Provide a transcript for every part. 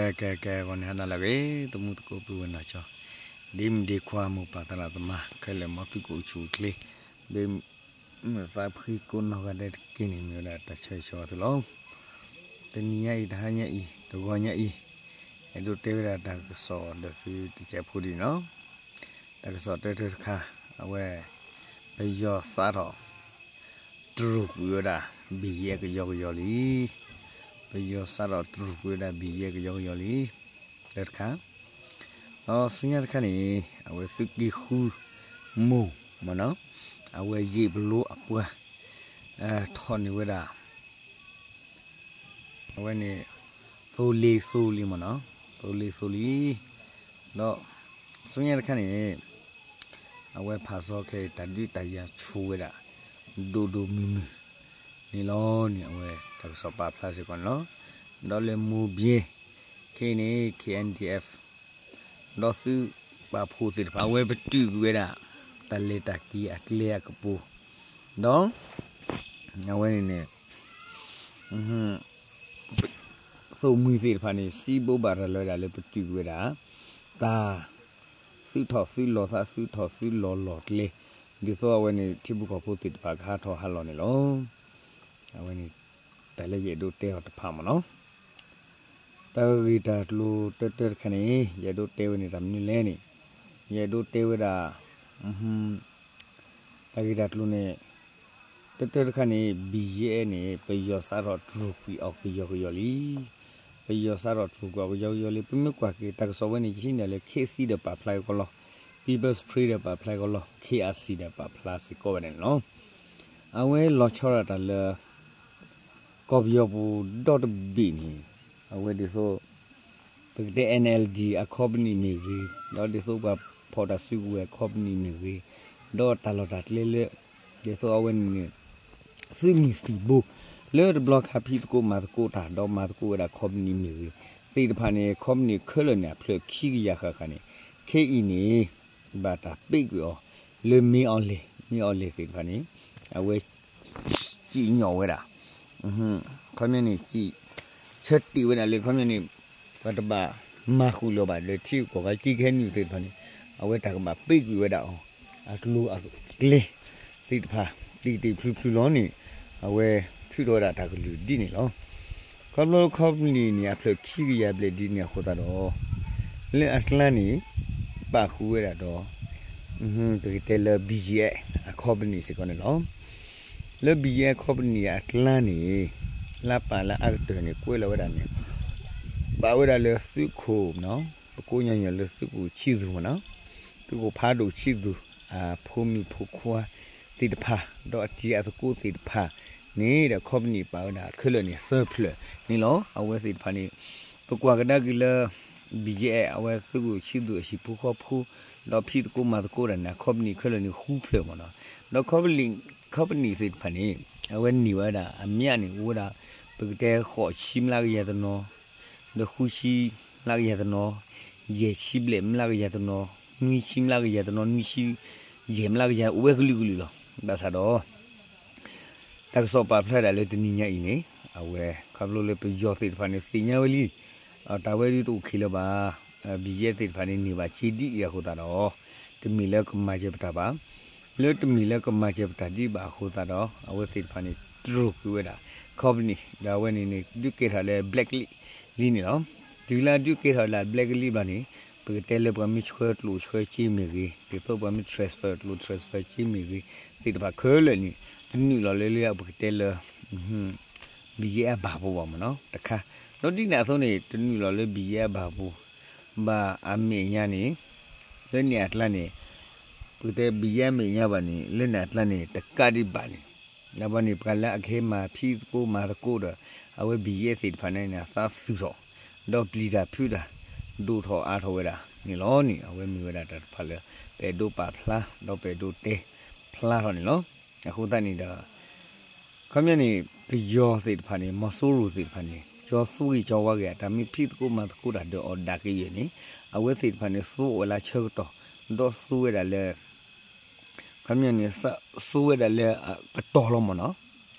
ကဲ ကဲ ကဲ ဂီၤန့ၣ်ဟါနၤလၢအဂ့ၤ သမူသကိးပုၢ်ဝဲၢ်နီၢ်ကၠီ, ဒ့မုၣ်ဒ့ခွါ မိၢ်ပၢ်သရၣ်သမါ ခဲလၢာ် မ်သုကအိၣ်ဆူၣ်အိၣ်ချ့, ဘ့ၣ်မုၢ်သးဖှံကိးနီၢ်ဂၤဒဲးတက့ၢ်န့ၣ် မ့ၢ်ဝဲဒၣ်တၢ်ဆၢဂ့ၤဆၢဝါသုလီၤ. တနံၤညါအံၤ တဟါညါအံၤ တဂီၤညါအံၤ အဲၣ်ဒိးတဲဝဲဒၣ်တၢ်ကစီၣ်ဒီးသုတစဲးဖိဒ်န့ၣ်လီၤ. တၢ်ကစီၣ်တၢတၢတခါ အဝဲ ပယီၤစးထီၣ် တရူးကွံာ်ဝဲဒၣ် ဘံၣ်ယဲၢ်ကယီကယီလံ. ပယီၤစးထီၣ်တရူးကွံာ်ဝဲဒၣ် ဘံၣ်ယဲၢ်ကယီကယီလံ. တၢတခါ, ဒီးဆူညါတခါန့ၣ် အဝဲသုးက့ဃု မိၢ်မ့ၢ်နီၤ, အဝဲယ့ၣ်ပလိအပှၤ ထီၣ်န့ၢ်ဝဲဒၣ် အဝဲန့ၣ် သိလ့သိလံမ့ၢ်နီၤ, သိလ့သိလံ. ဒီးဆူညါတခါန့ၣ် အဝဲဖးစီခဲအံၤ တၢ်ဒုးတၢ်ယၤဆူၣ်ဝဲဒၣ် ဒိၣ်ဒိၣ်မုၢ်မုၢ်န့ၣ်လီၤန့ၣ် အဝဲတၢ်ကစီၣ်ပာ်ဖျါစ့ၢ်ကီးန့ၣ်လီၤ. ဒီးလၢမိၢ်ဘဲ ခဲအံၤန့ၣ် K N D F ဒီးသုးပာ်ဖှိၣ်သ့ၣ်တဖၣ် အဝဲပတုာ်ကွံာ်ဝဲဒၣ် တၢ်လဲၤတၢ်က့ၤအကျဲအကပူၤ, ဒီး အဝဲန့ၣ်န့ၣ် သိၣ်မှံၤသ့ၣ်တဖၣ်န့ၣ် စံးဘိးဘၣ်ရၤလီၤဝဲဒၣ်လၢပတုာ်ကွံာ်ဝဲဒၣ် တၢ် သုးထီၣ်သုးလီၤသး သုးထီၣ်သုးလီၤလီၢ်ကျဲ, ဒ်သိးအဝဲန့ၣ် ထံဖိကီၢ်ဖိသ့ၣ်တဖၣ်ကဟးထီၣ်ဟးလီၤန့ၣ်လီၤ. အဝဲန့ၣ် တၢ်လၢယအဲၣ်ဒိးတဲအီၤတဖၣ်မ့ၢ်နီၤ. တၢ်ဂ့ၢ်တၢ်ကျိၤတၢတၢတခါန့ၣ် ယအဲၣ်ဒိးတဲဝဲန့ၣ်တၢ်မနုၤလဲၣ်န့ၣ်, ယအဲၣ်ဒိးတဲဝဲဒၣ် တၢ်ဂ့ၢ်တၢ်ကျိၤန့ၣ် တၢတၢတခါန့ၣ် ဘံၣ်ယဲၢ်န့ၣ် ပယီၤစးထီၣ်တရူးကွံာ်အီၤကယီကယီလံ. ပယီၤစးထီၣ်တရူးကွံာ်အီၤကယီကယီလံ. ပမ့ၢ်ကွၢ်က့ၤတၢ်ကစီၣ်ဝဲန့ၣ် ယဟံးန့ၢ်လၢ ခ့သံဒီးပာ်ဖျါကီးလီၤ, People's Spring ဒီးပာ်ဖျါကီးလီၤ, K R C ဒီးပာ်ဖျါစ့ၢ်ကီးဝဲန့ၣ်လီၤ. အဝဲလီၤဆီဒၣ်တၢ်လၢ ကီၢ်ပယီၤပူၤဒီတဘ့ၣ်န့ၣ် အဝဲဒ်သိး ပကတဲ N L D အ company မ့ၢ်ဂ့ၤ, ဒီးဒ်သိးပှၤဖီၣ်တၢ်စုကဝဲၤအ company မ့ၢ်ဂ့ၤ, ဒီးတၢ်လီၢ်တၢ်ကျဲလၢ ဒ်သိးအဝဲန့ၣ်န့ၣ် သုးမုၢ်သံၣ်ဘိ လၢတဘျီခါဖံးသကိးမၤသကိးတၢ် ဒီးမၤသကိးဝဲဒၣ် company မ့ၢ်ဂ့ၤ သ့ၣ်တဖၣ်န့ၣ် company ခဲလၢာ်န့ၣ် အဖျၢၣ်ခံကယၤဃၣ်ဃၣ်န့ၣ် ခဲအံၤန့ၣ် ဘၣ်တၢ်ပ့းကွံာ်အီၤ လၢမ့ၢ်အီၤလဲၣ် မ့ၢ်အီၤလဲၣ်သ့ၣ်တဖၣ်န့ၣ် အဝဲ စံၣ်ညီၣ်ဝဲဒၣ် ခီပညီန့ၣ် စံၣ် ဆၢတ့ၢ်ဝဲဒၣ်လၢ ခီပညီန့ၣ် ပှၤတဘၣ်မၤဃုာ်လီၤဘၣ်လၢထံကီၢ်ခါ က့ခဲနုာ်သ့ၣ်တဖၣ်န့ၣ် အဝဲတၢ်ကဘၣ်ပ့းကွံာ်ဝဲဒၣ်အီၤ အကျိၤအကျဲသ့ၣ်တဖၣ် တံၢ်တံၢ်ဖျုးဖျုးလီၤန့ၣ် အဝဲထုးထီၣ်ဝဲဒၣ်တၢ်ကလုၢ်ဒ်န့ၣ်လီၤ. ခီဖျိ company န့ၣ် အဖျၢၣ်ခံကယၤဘျဲၣ်ဒ်န့ၣ်အဃိသတးဒီး လၢအကျါန့ၣ် ပာ်ဃုာ်ဝဲဒၣ်ဒီး ပကတဲလၢ ဘံၣ်ယဲၢ် အ company စ့ၢ်ကီးန့ၣ်လီၤ. လၢ ဘံၣ်ယဲၢ် အ company အကျါန့ၣ် လၢပာ်လၢအကတၢၢ်န့ၣ် ကွဲးလီၤဝဲဒၣ်န့ၣ် ပာ်ဝဲဒၣ်လၢသုးခိၣ် ပကိးညီညီလၢသုးခိၣ်ဆံသူးမ့ၢ်နီၤ, သုးခိၣ်ဖးဒိၣ်ဆံသူး အဖိမုၣ်ဖိခွါသ့ၣ်တဖၣ် ဒီးအတံၤအသကိးသ့ၣ်တဖၣ်န့ၣ်ဒီး company ပာ်ဝဲဒၣ်ခဲလၢာ်န့ၣ် သၢဖျၢၣ်န့ၣ်လီၤ. အဝဲသ့ၣ်တဖၣ်န့ၣ် ပကွၢ်ကဒါက့ၤလၢ ဘံၣ်ယဲၢ် အဝဲသုးခိၣ်ဆံသူးအဟံၣ်ဖိဃီဖိ ဒီးဖံးသကိးမၤသကိးတၢ်န့ၣ် company ခဲလၢာ်န့ၣ် ဃုဖျၢၣ်မ့ၢ်နီၤ. ဒီး company သ့ၣ်တဖၣ်န့ၣ် အဝဲန့ၢ်ဝဲဒၣ်အမျးန့ၣ် အိၣ်ဝဲဒၣ် ပကတဲဃိးဆံမျးကယၤတနီၤ ဒီးဃုဆံမျးကယၤတနီၤ, ယဲၢ်ဆံဘျဲၣ်မျးကယၤတနီၤ, နွံဆံမျးကယၤတနီၤ, နွံဆံယဲၢ်မျးကယၤ အိၣ်ဝဲကလုာ်ကလုာ်လီၤ. ဘၣ်ဆၣ်ဒီး တၢ်ကစီၣ်ပာ်ဖျါဒၣ်လၢတနံၤညါအံၤန့ၣ် အဝဲ ခီဖျိလၢပယီၤသ့ၣ်တဖၣ်န့ၣ် သ့ၣ်ညါဝဲလံ တၢ်ဝဲဒုးတအိၣ်ခံလၢၤဘၣ်, ဘံၣ်ယဲၢ်သ့ၣ်တဖၣ်န့ၣ် န့ၢ်ဘၣ်စ့ဒ်အံၤအဃိသတးဒီး တမ့ၢ်လၢကမၤစၢၤပတၢ်ဘၣ်. လၢတမ့ၢ်လၢကမၤစၢၤပတၢ်ဒ်ဘၣ်အဃိသတးဒီး အဝဲသ့ၣ်တဖၣ်န့ၣ် တရူးကွံာ်ဝဲဒၣ် company ဒီးအဝဲန့ၣ်န့ၣ် ဒုးကဲထီၣ်လၢ blacklist လံန့ၣ်လီၤ. တုၤလၢဒုးကဲထီၣ်လၢ blacklist ဘျီန့ၣ် ပကတဲလၢပှၤမ့ၢ်ဆှၢကျိၣ်ဆှၢစ့မ့ၢ်ဂ့ၤ, ဒ်သိးပှၤမ့ၢ် transfer ကျိၣ် transfer စ့မ့ၢ်ဂ့ၤ သ့ၣ်တဖၣ်ခဲလၢာ်န့ၣ် တနုာ်လီၤလၢလၢပကတဲလၢ ဘံၣ်ယဲၢ်အဘၣ်ပူၤဘၣ်မ့ၢ်နီၤ တခါ, ဒီးဒ်န့ၣ်အသိးန့ၣ် တနုာ်လီၤလၢဘံၣ်ယဲၢ်အဘၣ်ပူၤ ဘၣ်အမဲာ်ညါန့ၣ် လၢန့ၣ်အကျါန့ၣ် ပကတဲဘံၣ်ယဲၢ်အမဲာ်ညါဘၣ်န့ၣ် လၢန့ၣ်အကျါန့ၣ် တကးဒံးဘၣ်န့ၣ် လၢဘၣ်န့ၣ် ပှၤလၢအကဟဲမၤဖံးသကိးမၤသကိးဒီး အဝဲဘံၣ်ယဲၢ်သ့ၣ်တဖၣ်န့ၣ် အသးသူၣ်ထီၣ် ဒီးပျံၤတၢ်ဖုးတၢ် ဒိၣ်ထီၣ်အါထီၣ်ဝဲဒၣ်န့ၣ်လီၤန့ၣ် အဝဲမ့ၢ်ဝဲဒၣ်တၢ်တဖၣ်လၢ ပအဲၣ်ဒိးပာ်ဖျါ ဒီးပအဲၣ်ဒိးတဲဖျါထီၣ်န့ၣ်လီၤ. အဃိသတးန့ၣ်ဒီး ခီပညီန့ၣ် ပယီၤသ့ၣ်တဖၣ်န့ၣ် မီၤစိရိၤသ့ၣ်တဖၣ်န့ၣ် ကၠီသူဂ့ၤကၠီဝါဂ့ၤ အတၢ်မ့ၢ်ဖံးသကိးမၤသကိးတၢ်ဒီးအီၤဒၣ်ကယဲၢ်န့ၣ် အဝဲသ့ၣ်တဖၣ်န့ၣ် သူအီၤဝဲလၢဆၢကတီၢ် ဒီးသူဝဲဒၣ်လၢ ခီပညီန့ၣ် သူဝဲဒၣ်လၢအကတီၢ်လီၤမ့ၢ်နီၤ,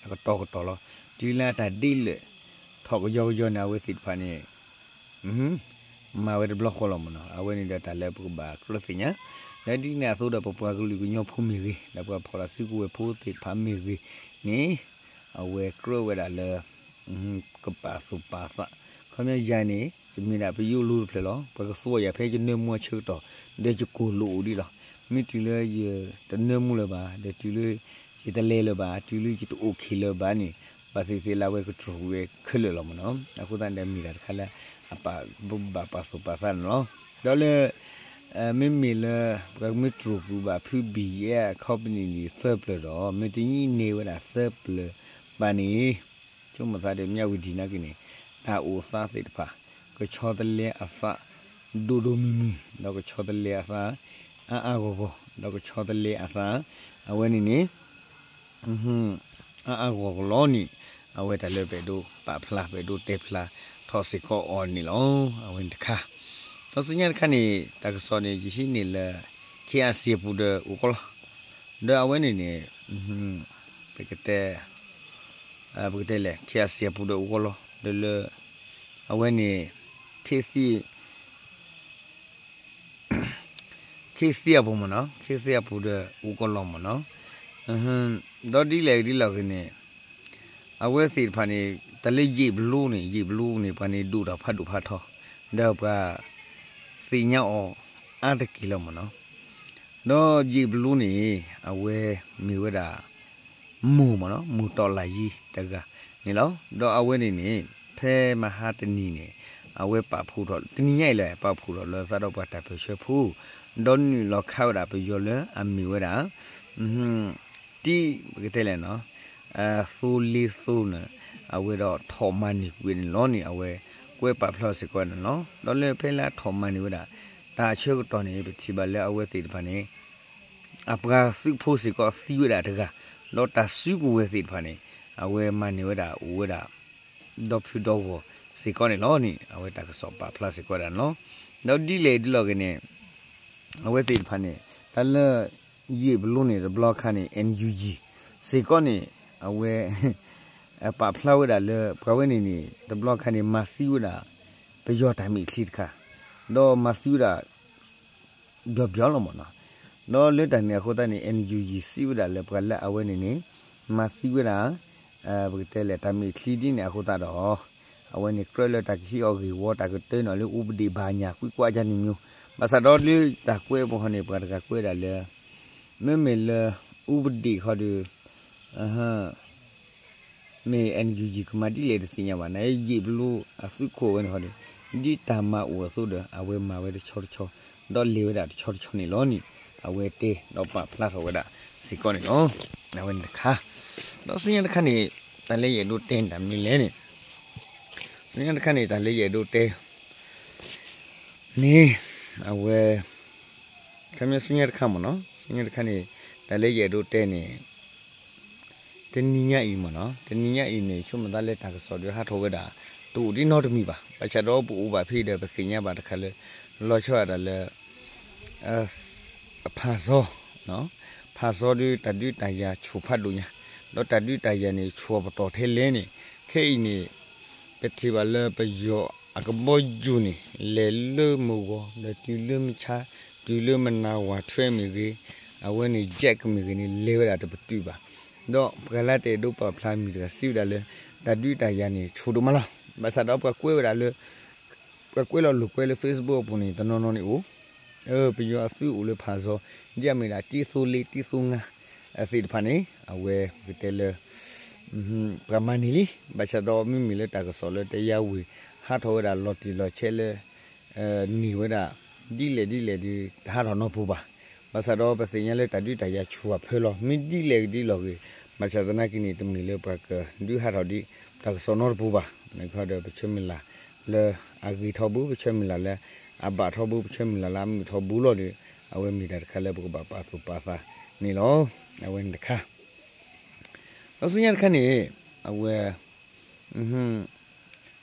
အကတီၢ်ကတီၢ်လီၤ. တုၤလၢအတၢ်ဒ့လၢာ် ထီၣ်ကယီကယီန့ၣ် အဝဲသ့ၣ်တဖၣ်န့ၣ် မၤဝဲတဘျီဃီလီၤမ့ၢ်နီၤ. အဝဲန့ၣ်ဒီးတၢ်လၢပကဘၣ်ကြၢးသ့ၣ်ညါ, လၢဒ်န့ၣ်အသိးဒီး ပပှၤကလုာ်ကညီဖိမ့ၢ်ဂ့ၤ, ဒီးပှၤဖီၣ်တၢ်စုကဝဲၤဖိသ့ၣ်တဖၣ်မ့ၢ်ဂ့ၤန့ၣ်, အဝဲကြၢးဝဲဒၣ်လၢ ကပာ်သူၣ်ပာ်သး, ခီပညီယၤန့ၣ် ယမ့ၢ်ဒၣ်ပယိၣ်လူတဖျၢၣ်လီၤ. ပှၤကသူအီၤယၤဖဲယနၢမူအဆၢကတီၢ်, ဒီးယကိၢ်လိာ်အိၣ်ဒံးလီၤ. မ့ၢ်တုၤလၢယတနၢမူလၢၤဘၣ်, ဒီးတုၤလၢယတလဲၤလၢၤဘၣ်, တုၤလၢယတအိၣ်ခံးလၢၤဘၣ်န့ၣ်, ဘၣ်သ့ၣ်သ့ၣ်လၢအဝဲကတြူာ်ကွံာ်ဝဲခဲလၢာ်လီၤမ့ၢ်နီၤ. အဃိသတးန့ၣ်ဒီးမ့ၢ်တၢ်တခါလၢ အပာ်ဘၣ်ပာ်သူၣ်ပာ်သးန့ၣ်လီၤ. ဒီးလၢ မ့မ့ၢ်လၢ ပှၤမ့ၢ်တြူာ်ကွံာ်ဘၣ်ဖု ဘံၣ်ယဲၢ် အ company န့ၣ်သၢပျၢၤဒီး မ့ၢ်တနံၣ်န့ၢ်ဝဲဒၣ်သၢပျၢၤဘၣ်န့ၣ်, ဆိကမိၣ်သးဒီးမၠၣ်ဝတံၤနာ်က့န့ၣ်, တၢ်အိၣ်သးသ့ၣ်တဖၣ် ကဆီတလဲအသး ဒိၣ်ဒိၣ်မုၢ်မုၢ်, ဒီးကဆီတလဲအသး အါအါဂီၢ်ဂီၢ်, ဒီးကဆီတလဲအသး အဝဲန့ၣ်န့ၣ် အါအါဂီၢ်ဂီၢ်လီၤန့ၣ်, အဝဲတၢ်လၢပအဲၣ်ဒိးပာ်ဖျါ ပအဲၣ်ဒိးတဲဖျါထီၣ်စ့ၢ်ကီးအီၤန့ၣ်လီၤ. ဒီးဆူညါတခါန့ၣ် တၢ်ကစီၣ်န့ၣ် ယဟံးန့ၢ်လၢ ခ့အစံၣ်အပူၤဒီးအိၣ်ကီးလီၤ. ဒီးအဝဲန့ၣ်န့ၣ် ပကတဲ ပကတဲလဲၣ် ခ့အစံၣ်အပူၤဒီးအိၣ်ကီးလီၤ. ဒီးလၢ အဝဲန့ၣ် ခ့သံ ခ့သံအပူၤမ့ၢ်နီၤ, ခ့သံအပူၤဒီးအိၣ်ကီးလီၤမ့ၢ်နီၤ. ဒီးဒ်လဲၣ်ဒ်လဲၣ်ဂ့ၤန့ၣ် အဝဲသ့ၣ်တဖၣ်န့ၣ် တၢ်လၢယံာ်ဘျူးန့ၣ် ယံာ်ဘျူးန့ၣ် ပှၤန့ၣ်ဒိၣ်တၢ်ဖးဒိၣ်ဖးထီ, ဒီးပှၤသ့ၣ်ညါအီၤအါတက့ၢ်လီၤမ့ၢ်နီၤ. ဒီးယံာ်ဘျူးန့ၣ် အဝဲမ့ၢ်ဝဲဒၣ် မိၢ်မ့ၢ်နီၤ, မိၢ်တီလၢ်ယံၤတဂၤန့ၣ်လီၤ. ဒီးအဝဲန့ၣ်န့ၣ် ဖဲမဟါတနံၤန့ၣ် အဝဲပာ်ဖှိၣ်ထီၣ် တနံၤညါအံၤလၢ ပာ်ဖှိၣ်ထီၣ်လၢသးဒီးပှၤတၢ်ပၢၢ်ဆၢဖိ ဒီးနုာ်လီၤခးဝဲဒၣ်ပယီၤလၢအမ့ၢ်ဝဲဒၣ် တံ ပကတဲလဲၣ်နီၤ သိလ့သိန့ၣ် အဝဲဒီးထီၣ်မၤန့ၢ်ကွံာ်န့ၣ်လီၤန့ၣ် အဝဲကွဲးပာ်ဖျါစ့ၢ်ကီးန့ၣ်လီၤ. ဒီးလၢဖဲလၢအထီၣ်မၤန့ၢ်ဝဲဒၣ် တၢ်ဆၢကတီၢ်န့ၣ် ပထံၣ်ဘၣ်လၢအဝဲသ့ၣ်တဖၣ်န့ၣ် အပှၤသုးဖိစ့ၢ်ကီးသံဝဲဒၣ်တဂၤ, ဒီးတၢ်စုကဝဲၤသ့ၣ်တဖၣ်န့ၣ် အဝဲမၤန့ၢ်ဝဲဒၣ်အိၣ်ဝဲဒၣ် ဒီဖုဒီဂီၢ်စ့ၢ်ကီးန့ၣ်လီၤန့ၣ် အဝဲတၢ်ကစီၣ်ပာ်ဖျါစ့ၢ်ကီးဒၣ်န့ၣ်လီၤ. ဒီးဒ်လဲၣ်ဒ်လဲၣ်ဂ့ၤန့ၣ် အဝဲသ့ၣ်တဖၣ်န့ၣ် တၢ်လၢ ယံာ်ဘျူးန့ၣ် တဘျီခါန့ၣ် NUG စ့ၢ်ကီးန့ၣ် အဝဲ ပာ်ဖျါဝဲဒၣ်လၢ ပှၤဝဲန့ၣ်န့ၣ် တဘျီခါန့ၣ် မၤသံဝဲဒၣ် ပယီၤတၢ်မ့ၢ်ချံတခါ, ဒီးမၤသံဝဲဒၣ် ပျီပျီလီၤမ့ၢ်နီၤ. ဒီးလၢတၢ်န့ၣ်အဃိသတးန့ၣ် NUG စံးဝဲဒၣ်လၢပှၤလၢအဝဲန့ၣ်န့ၣ် မၤသံဝဲဒၣ် ပကတဲလဲၣ် တၢ်မ့ၢ်ချံဒ်န့ၣ်အဃိသတးဒီး အဝဲန့ၣ်ကြၢးလၢတၢ်ကဟံးအီၤဂ့ၢ်ဝီ တၢ်ကတၢၢ်နီၣ်လၢ ဥပဒေ ဘၣ်ညၣ် ကွံကွၢ်ကၢ်န့ၣ်မ့ၢ် ဘၣ်ဆၣ်ဒီးလၢတၢ်ကွဲးပူၤဃီန့ၣ် ပှၤတဂၤကွဲးဒၣ်လၢ မ့မ့ၢ်လၢ ဥပဒေ ခီဒီး မ့ၢ် NUG ကမၤဒ်လဲၣ်တသ့ၣ်ညါဘၣ် နယံာ်ဘျူးအသုးခိၣ်ဝဲန့ၣ်ဃီဒီး ဒ်တၢ်မၤအိၣ်အသိးဒီး အဝဲမၤဝဲတဆီတဆီ ဒီးလဲၤဝဲဒၣ်တဆီတဆီန့ၣ်လီၤန့ၣ် အဝဲတဲဒီးပာ်ဖျါထီၣ်ဝဲဒၣ်စ့ၢ်ကီးန့ၣ်လီၤ. အဝဲန့ၣ်တခါ ဒီးဆူညါတခါန့ၣ် တၢ်လၢယအဲၣ်ဒိးတဲတၢ်မနုၤလဲၣ်န့ၣ် ဆူညါတခါန့ၣ် တၢ်လၢယအဲၣ်ဒိးတဲ န့ၣ် အဝဲ ခီပညီဆူညါတခါမ့ၢ်နီၤ ဆူညါတခါန့ၣ် တၢ်လၢယအဲၣ်ဒိးတဲန့ၣ် တနံၤညါအံၤမ့ၢ်နီၤ တနံၤညါအံၤန့ၣ် ဆိကမိၣ်သးလၢတၢ်ကစီၣ်ဒီးဟးထီၣ်ဝဲဒၣ် တအိၣ်ဒံးနီတမံၤဘၣ် ဘၣ်ဆၣ်ဒီးပအိၣ်ဘၣ်ဖဲဒီးပသ့ၣ်ညါဘၣ်တခါလၢ လီၤဆီဒၣ်တၢ်လၢ ဖၣ်စီ ဖၣ်စီဒီးတၢ်ဒုးတၢ်ယၤဆူၣ်ဖးဒိၣ်ညါ ဒီးတၢ်ဒုးတၢ်ယၤန့ၣ် ဆူၣ်အပတီၢ်ထဲလဲၣ်န့ၣ် ခဲအံၤန့ၣ် ပထံၣ်ဘၣ်လၢပယီၤအကဘီယူၤန့ၣ် လဲၤလၢမုၢ်ဂီၤ ဒီးတုၤလၢမဆါ တုၤလၢမနၤဝၤထွဲမ့ၢ်ဂ့ၤ အဝဲန့ၣ် jet မ့ၢ်ဂ့ၤန့ၣ် လဲၤဝဲဒၣ်တပတုာ်ဘၣ် ဒီးပှၤလၢတအဲၣ်ဒိးပာ်ဖျါမံၤတဂၤစံးဝဲဒၣ်လၢ တၢ်ဒုးတၢ်ယၤန့ၣ် ဆူၣ်ဒိၣ်မးလီၤ ဘၣ်ဆၣ်ဒီးပှၤကွဲးဝဲဒၣ်လၢ ပှၤကွဲးလီၤလိာ်ကွဲလၢ Facebook အပူၤန့ၣ် တနီၤနီၤန့ၣ်အိၣ် ပယီၤအသုးအိၣ်လၢဖၣ်စီ ဒ်အမ့ၢ်ဒၣ်တံသိလ့တံသိငါ အသ့ၣ်တဖၣ်န့ၣ် အဝဲပကတဲလၢ ပှၤမၤန့ၢ်လံ ဘၣ်ဆၣ်ဒီးမ့မ့ၢ်လၢတၢ်ကစီၣ်လၢတယါဝ့ၤ ဟးထီၣ်ဝဲဒၣ်လီၤတံၢ်လီၤဆဲးလၢ န့ၢ်ဝဲဒၣ် ဒ်လဲၣ်ဒ်လဲၣ်ဒီး တဟးထီၣ်နီတပူၤဘၣ်. ဘၣ်ဆၣ်ဒီးပသ့ၣ်ညါလၢတၢ်ဒုးတၢ်ယၤဆူၣ်အဖၢလီၤ မ့ၢ်ဒ်လဲၣ်ဒ်လဲၣ်ဂ့ၤ ဘၣ်ဆၣ်သနာ်က့န့ၣ် တမ့ၢ်လၢပှၤကဒုးဟးထီၣ်ဒ်တၢ်ကစီၣ်နီတပူၤဘၣ်. န့ၣ်ခီဒီးပဆၢမုၢ်လၢ်လၢအဂ့ၤထီဘိ ပဆၢမုၢ်လၢ်လၢအဘၣ်ထီဘိ ပဆၢမုၢ်လၢ်လၢအမုာ်ထီဘိလီၤဒီး အဝဲမ့ၢ်တၢ်တခါလၢပကဘၣ်ပာ်သူၣ်ပာ်သးန့ၣ်လီၤ. အဝဲန့ၣ်တခါ ဒီးဆူညါတခါန့ၣ် အဝဲ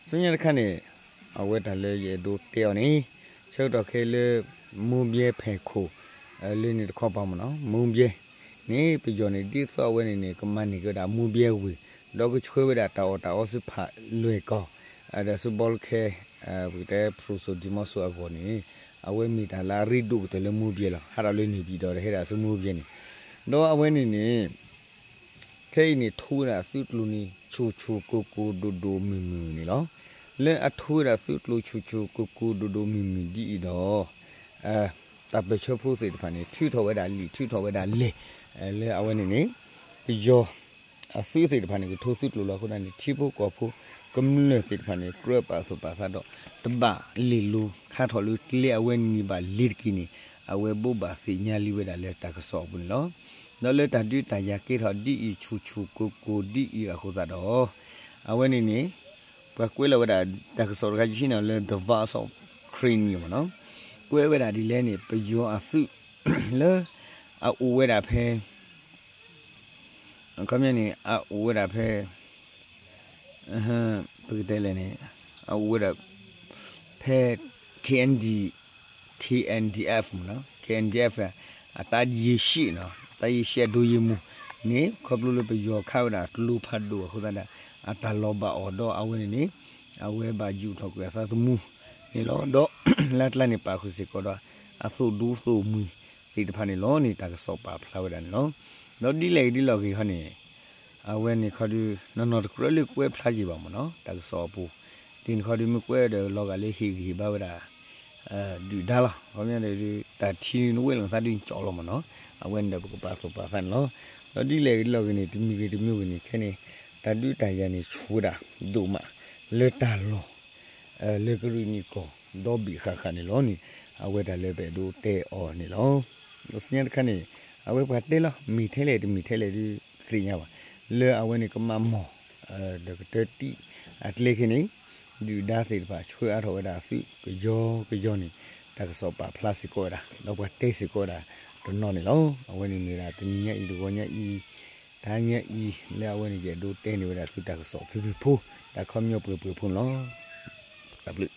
ဆူညါတခါန့ၣ် အဝဲတၢ်လၢယအဲၣ်ဒိးတဲအီၤန့ၣ် ဆၢကတီၢ်ခဲအံၤလၢ မိၢ်ဘဲဖဲၣ်ခိၣ် လၢန့ၣ်တခီပၤမ့ၢ်နီၤ မိၢ်ဘဲန့ၣ် ပယီၤန့ၣ် ဒ်သိးအဝဲန့ၣ်န့ၣ် ကမၤန့ၢ်က့ၤဝဲဒၣ်မိၢ်ဘဲဝ့ၢ် ဒီးကဆှၢဝဲဒၣ်တၢ်အီၣ်တၢ်အီဆူဖးလွဲၢ်ကီၢ် ဒီးဆူဘီလခဲ ပကတဲ ဖရူစိၤဒံမီစိၤအဂီၢ်န့ၣ် အဝဲမ့ၢ်တၢ်လၢအရ့ဒိၣ်ကတၢၢ်လၢမိၢ်ပျဲလီၤ. ဟးထီၣ်လၢန့ၣ်ပၠံၣ်တီၣ်ဒီးဟဲဒၣ်ဆူမိၢ်ပျဲန့ၣ် ဒီးအဝဲန့ၣ်န့ၣ် ခဲအံၤန့ၣ် ထိဝဲဒၣ်သုးကျိၤန့ၣ် ဆူၣ်ဆူၣ်ကိၢ်ကိၢ်ဒိၣ်ဒိၣ်မုၢ်မုၢ်န့ၣ်လီၤ. လၢအထိဝဲဒၣ်သုးကျိၤဆူၣ်ဆူၣ်ကိၢ်ကိၢ်ဒိၣ်ဒိၣ်မုၢ်မုၢ်ဒ်အံၤဒီး တၢ်ပၢၢ်ဆၢဖိသ့ၣ်တဖၣ်န့ၣ် ထုးထီၣ်ဝဲဒၣ်လံာ် ထုးထီၣ်ဝဲဒၣ်လဲၢ် လၢအဝဲန့ၣ်န့ၣ် ပယီၤအသုးသ့ၣ်တဖၣ်န့ၣ် ကထိသုးကျိၤလီၤအဃိသတးန့ၣ် ထံဖိကီၢ်ဖိကမျၢၢ်သ့ၣ်တဖၣ်န့ၣ် ကြၢးပာ်သူၣ်ပာ်သးဒီး တဘၣ်လ့ၢ်လိၤခါထီၣ်လၢကျဲအဝဲန့ၣ်ဘၣ်လ့ၤတက့ၢ်န့ၣ် အဝဲဘိးဘၣ်သ့ၣ်ညါလံဝဲဒၣ်လၢတၢ်ကစီၣ်အပူၤန့ၣ်လီၤ. ဒီးလၢတၢ်ဒုးတၢ်ယၤကဲထီၣ်ဒ်အံၤ ဆူၣ်ဆူၣ်ကိၢ်ကိၢ်ဒ်အံၤအဃိသတးဒီး အဝဲန့ၣ်န့ၣ် ပှၤကွဲးလီၤဝဲဒၣ်တၢ်ကစီၣ်တခါယဟံးန့ၢ်လၢ The Voice of Ukraine မ့ၢ်နီၤ, ကွဲးဝဲဒၣ်ဒ်လဲၣ်န့ၣ် ပယီၤအသုး လၢအအိၣ်ဝဲဒၣ်ဖဲ အခီပညီန့ၣ် အအိၣ်ဝဲဒၣ်ဖဲ ပကတဲလဲၣ်န့ၣ် အအိၣ်ဝဲဒၣ်ဖဲ K N D, K N D F မ့ၢ်နီၤ, K N D F အတၢ်ယ့ၢ်ၡံၣ်နီၤ, တၢ်ယ့ၢ်ၡံၣ်အဒိယ့ၢ်မူန့ၣ် ခီဖျိလၢပယီၤခးဝဲဒၣ်ကျိဖးဒိၣ်အဃိသတးဒီး အတၢ်လီၤဘၣ်အီၤဒီးအဝဲန့ၣ်န့ၣ် အဝဲဘၣ်ယူးထီၣ်ကွံာ်အသးသမူန့ၣ်လီၤ. ဒီးလၢအကျါန့ၣ် ပာ်ဃုာ်စ့ၢ်ကီးဒီး အသိၣ်ဒူသိၣ်မှံၤသ့ၣ်တဖၣ်န့ၣ်လီၤန့ၣ် တၢ်ကစီၣ်ပာ်ဖျါဝဲဒၣ်န့ၣ်လီၤ. ဒီးဒ်လဲၣ်ဂ့ၤဒ်လဲၣ်ဂ့ၤခီန့ၣ် အဝဲန့ၣ်ခီဒီး နီၢ်နီၢ်တကြၢးလၢကွဲးဖျါယံာ်ဘၣ်မ့ၢ်နီၤ တၢ်ကစီၣ်အပူၤ, ဒ်န့ၣ်ခီဒီးမ့ၢ်ကွဲးဒီးလီၤဂာ်လၢဟ့ၣ်ဂံၢ်ဟ့ၣ်ဘါဝဲဒၣ် ဒုၣ်ဒါလီၤ. ခီပညီဒီး တၢ်ထံနဝဲလီၤသးဒုးကၠီလီၤမ့ၢ်နီၤ, အဝဲန့ၣ်ဒီးပကပာ်သူၣ်ပာ်သးန့ၣ်လီၤ. ဒီးဒ်လဲၣ်ဂ့ၤဒ်လဲၣ်ဂ့ၤန့ၣ် တမံၤဂ့ၤတမံၤဂ့ၤန့ၣ် ခဲန့ၣ် တၢ်ဒုးတၢ်ယၤန့ၣ်ဆူၣ်ဝဲဒၣ်ဒိၣ်မး လၢတၢ်လီၢ် လၢကရံၣ်နံၣ်ကီၢ်ဒီဘ့ၣ်ဃၣ်ဃၣ်န့ၣ်လီၤန့ၣ် အဝဲတၢ်လၢပအဲၣ်ဒိးတဲအီၤန့ၣ်လီၤ. ဒီးဆူညါတခါန့ၣ် အဝဲပှၤတဲလီၤ မ့ၢ်ထဲလဲၣ်တမ့ၢ်ထဲလဲၣ်ဒုးသ့ၣ်ညါဘၣ်, လၢအဝဲန့ၣ်ကမၤမီၢ် ဒီးကတၢၢ်တံၢ်အကျဲခဲန့ၣ် ဒုၣ်ဒါသ့ၣ်တဖၣ်ဆှၢအါထီၣ်ဝဲဒၣ်အသုးကယီကယီန့ၣ် တၢ်ကစီၣ်ပာ်ဖျါစ့ၢ်ကီးဝဲဒၣ် ဒီးပှၤတဲစ့ၢ်ကီးဝဲဒၣ်တနီၤန့ၣ်လီၤ. အဝဲန့ၣ်မ့ၢ်ဝဲဒၣ်တနံၤညါအံၤတဂီၤညါအံၤ တဟါညါအံၤ လၢအဝဲန့ၣ်ယအဲၣ်ဒိးတဲန့ၢ်ဝဲဒၣ်သုတၢ်ကစီၣ်ဖုၣ်ဖုၣ်ဖိ တၢ်ခီပညီပှဲၤပှဲၤဖိန့ၣ်လီၤ. တၢ်ဘျုး